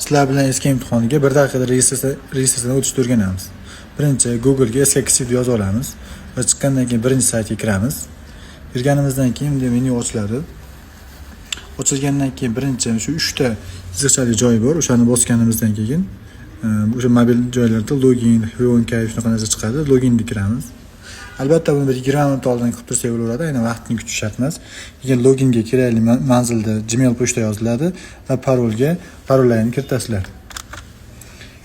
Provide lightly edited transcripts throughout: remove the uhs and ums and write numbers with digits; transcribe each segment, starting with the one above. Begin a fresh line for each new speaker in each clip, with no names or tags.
Sizlar bilan SK imtihoniga bir daqiqada registratsiyadan o'tishni o'rganamiz. Birinchi Google'ga SK KSIP yozib olamiz va chiqqandan keyin birinchi saytga kiramiz. Kirganimizdan keyin bunday menyu ochiladi. Ochilgandan keyin birinchi shu uchta chiziqchali joyi bor, o'shani bosganimizdan keyin o'sha mobil joylarda login, 회원가입 shunaqa narsa chiqadi. Loginga kiramiz. Albatta, buni bir 20 minut oldin qilib tursak bo'laveradi, aynan vaqtni kutish shart emas. Keyin loginga kerakli manzilda Gmail pochta yoziladi va parolga parollarni kiritasizlar.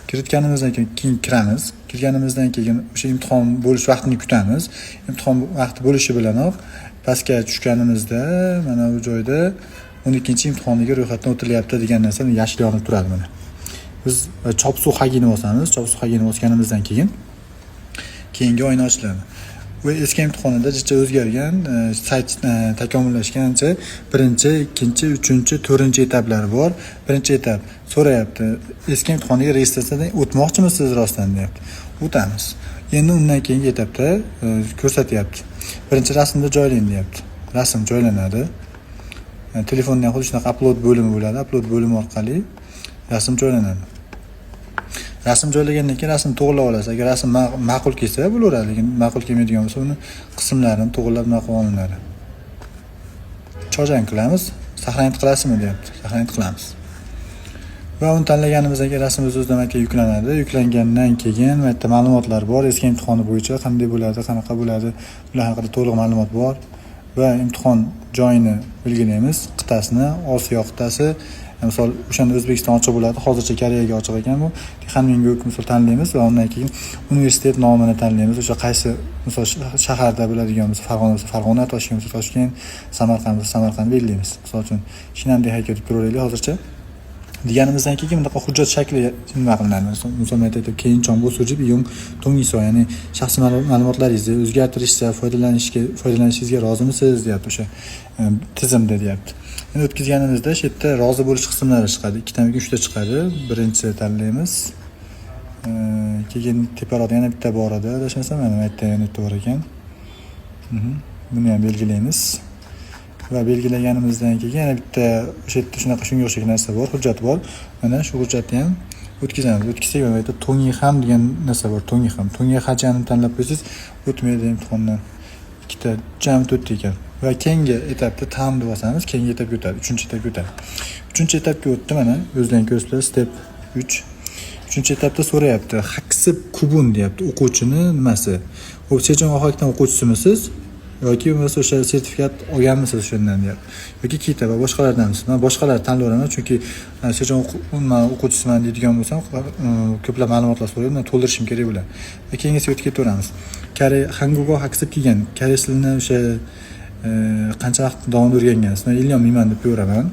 Kiritganimizdan keyin kiramiz. Kirganimizdan keyin o'sha imtihon bo'lish vaqtini kutamiz. Imtihon vaqti bo'lishi bilanoq pastga tushganimizda mana bu joyda 12 imtihoniga ro'yxatdan o'tilyapti degan narsa yashil yonib turadi mana. Biz 접수 확인ni bosamiz. 접수 확인ni bosganimizdan keyin keyingi oyna ochiladi. Bu SK imtihonida jicha o'zgargan, sayt takomillashgancha birinchi, ikkinchi, uchinchi, to'rtinchi etaplari bor. Birinchi etap so'rayapti. SK imtihoniga registratsiyadan o'tmoqchimisiz rostdan, deyapti. O'tamiz. Endi undan keyingi etapda ko'rsatyapti. Birinchi rasmda joylang, deyapti. Rasm joylanadi. Telefonda ham xuddi shunaqa upload bo'limi bo'ladi. Upload bo'limi orqali rasm joylanadi. Rasm joylagandan keyin rasmni to'g'irlab olasiz. Agar rasm ma'qul kelsa bo'laveradi, lekin ma'qul kelmaydigan bo'lsa, uni qismlarini to'g'irlab nima qilib olinadi. 저장 qilamiz. Сохранить qilasizmi, deyapti. Сохранить qilamiz. Va uni tanlaganimizdan keyin rasm o'z o'zidan aka yuklanadi. Yuklangandan keyin bu yerda ma'lumotlar bor. SK imtihoni bo'yicha qanday bo'ladi, qanaqa bo'ladi, ular haqida to'liq ma'lumot bor. Va imtihon joyini belgilaymiz. Qit'asini, Osiyo qit'asi. Misol, o'shanda O'zbekiston ochiq bo'ladi. Hozircha Koreyaga ochiq ekan bu. 대한민국 misol tanlaymiz va undan keyin universitet nomini tanlaymiz. O'sha qaysi, misol, shaharda bo'ladigan bo'lsa, Farg'ona bo'lsa Farg'ona, Toshkent bo'lsa Toshkent, Samarqand bo'lsa Samarqand belgilaymiz. Misol uchun, Shinamdek deb turaveraylik hozircha. Deganimizdan keyin bunaqa hujjat shakli nima qilinadi. Misol aytaylik, 개인정보 수집 이용 동의서, ya'ni shaxsiy ma'lumotlaringizni o'zgartirishsa foydalanishingizga rozimisiz, deyapti, o'sha tizimda, deyapti. Endi o'tkazganimizda shu yerda rozi bo'lish qismlari chiqadi. Ikkitami, uchta chiqadi. Birinchisi tanlaymiz. Keyin teparoqda yana bitta bor edi, adashmasam, mana bu yerda yana bitta bor ekan. Buni ham belgilaymiz. Va belgilaganimizdan keyin yana bitta o'sha yerda shunaqa, shunga o'xshagan narsa bor, hujjat bor. Mana shu hujjatni ham o'tkazamiz. O'tkazsak, mana bu yerda 동의함 degan narsa bor, 동의함. 동의하지 않음 tanlab qo'ysangiz, o'tmaydi imtihondan. Ikkita, jami to'rtta ekan. Va keyingi etapda 다음 deb bosamiz, keyingi etapga o'tadi, uchinchi etapga o'tadi. Uchinchi etapga o'tdi, mana o'zlaring ko'ribsizlar, step 3. Uchinchi etapda so'rayapti, 학습 구분, deyapti, o'quvchini nimasi? Xo'p, Sejong o'quvchisimisiz yoki bo'lmasa o'sha sertifikat olganmisiz o'shandan, deyapti. Yoki 기타 va boshqalardanmisiz? Men boshqalar tanlayveraman, chunki Sejong man o'quvchisiman deydigan bo'lsam, ko'plab ma'lumotlar so'raydi, man to'ldirishim kerak bo'ladi. Va keyingisiga o'tib ketaveramiz. Koreya 한국어 학습 기간, koreys tilini o'sha qancha vaqt davomida o'rgangansiz? Men 1년 미만 deb qo'yaveraman.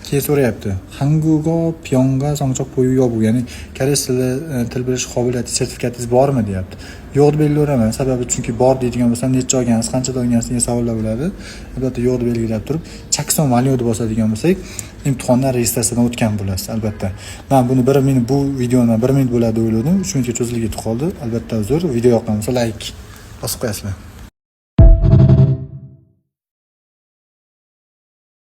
Keyin so'rayapti. 한국어 평가 성적 보유 여부, ya'ni koreys tili til bilish qobiliyati sertifikatingiz bormi, deyapti. Yo'q deb belgilayveraman. Sababi chunki bor deydigan bo'lsam, necha olgansiz, qanchada olgansiz degan savollar bo'ladi. Albatta, yo'q deb belgilab turib, 작성 완료 deb bosadigan bo'lsak, imtihondan registratsiyadan o'tgan bo'lasiz, albatta. Men buni bir minut, bu videoni bir minut bo'ladi deb o'yladim. 3 minutga cho'zilib ketib qoldi. Albatta, uzr. Video yoqqan bo'lsa, like bosib qo'yasizlar.